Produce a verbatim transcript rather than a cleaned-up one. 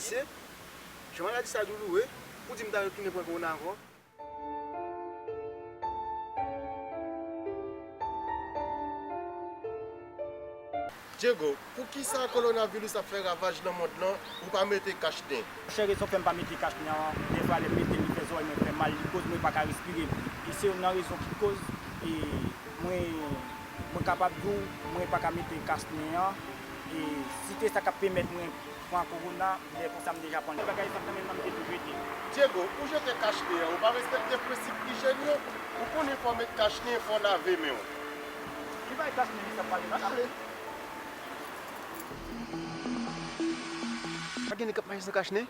Mesye, jan maladi sa douloure, ou di m ta retounen pran kowona ankò? Diego, poukisa kowonaviris ap fè ravaj nan mond lan, ou pa mete kach nen? Monchè, rezon fè m pa mete kach nen an, dèfwa lè m mete l, li fè zòrèy mwen fè mal, li koz mwen pa ka respire. E se youn nan rezon ki koz, e, mwen, mwen kapab di w, mwen pa ka mete kach nen an. E si te sa k ap pèmèt mwen pran kowona, lè konsa m deja pran l. Bagay sa kanmenm nan m te tou jete. Diego, ou jete kach nen an, ou pa respekte prensip ijyèn yo? Ou konnen fò w met kach nen, fò w lave men w. Ki bagay kach nen li sa pale nan ale? Pa gen nèg k ap mache san kach nen?